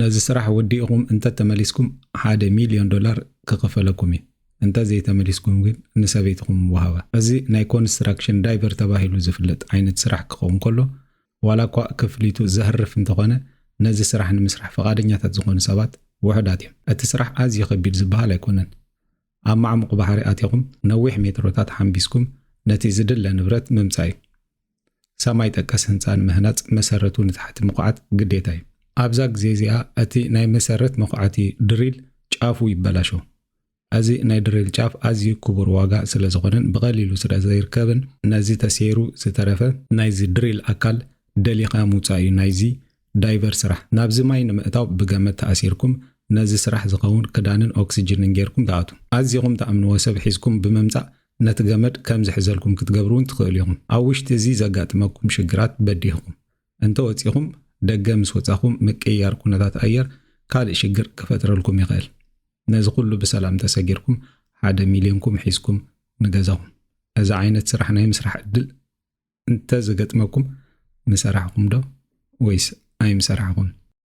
ነዚ ስራሕ ወዲእኹም እንተተመሊስኩም ሓደ ሚልዮን ዶላር ክኽፈለኩም እዩ። እንተ ዘይተመሊስኩም ግን ንሰበይትኹም ወሃባ። እዚ ናይ ኮንስትራክሽን ዳይቨር ተባሂሉ ዝፍለጥ ዓይነት ስራሕ ክኸውን ከሎ፣ ዋላ እኳ ክፍሊቱ ዘህርፍ እንተኾነ፣ ነዚ ስራሕ ንምስራሕ ፈቓደኛታት ዝኾኑ ሰባት ውሑዳት እዮም። እቲ ስራሕ ኣዝዩ ከቢድ ዝበሃል ኣይኮነን። ኣብ ማዕሙቕ ባሕሪ ኣቲኹም ነዊሕ ሜትሮታት ሓምቢስኩም ነቲ ዝድለ ንብረት ምምጻእ እዩ። ሰማይ ጠቀስ ህንጻ ንምህናጽ መሰረቱ ንታሕቲ ምኹዓት ግዴታ እዩ። ኣብዛ ግዜ እዚኣ እቲ ናይ መሰረት መኹዓቲ ድሪል ጫፉ ይበላሾ። እዚ ናይ ድሪል ጫፍ ኣዝዩ ክቡር ዋጋ ስለ ዝኾነን ብቐሊሉ ስለ ዘይርከብን፣ ነዚ ተሰይሩ ዝተረፈ ናይዚ ድሪል ኣካል ደሊኻ ምውጻእ እዩ ናይዚ ዳይቨር ስራሕ። ናብዚ ማይ ንምእታው ብገመድ ተኣሲርኩም ነዚ ስራሕ ዝኸውን ክዳንን ኦክስጅንን ጌርኩም ትኣትዉ። ኣዚኹም ትኣምንዎ ሰብ ሒዝኩም ብምምጻእ ነቲ ገመድ ከም ዝሕዘልኩም ክትገብሩ እውን ትኽእሉ ኢኹም። ኣብ ውሽጢ እዚ ዘጋጥመኩም ሽግራት በዲህኩም እንተ ወጺኹም፣ ደገ ምስ ወጻኹም ምቅይያር ኩነታት ኣየር ካልእ ሽግር ክፈጥረልኩም ይኽእል። ነዚ ኩሉ ብሰላም ተሰጊርኩም ሓደ ሚልዮንኩም ሒዝኩም ንገዛኹም። እዚ ዓይነት ስራሕ ናይ ምስራሕ ዕድል እንተ ዝገጥመኩም ምሰራሕኹም ዶ ወይስ ኣይምሰራሕኹም?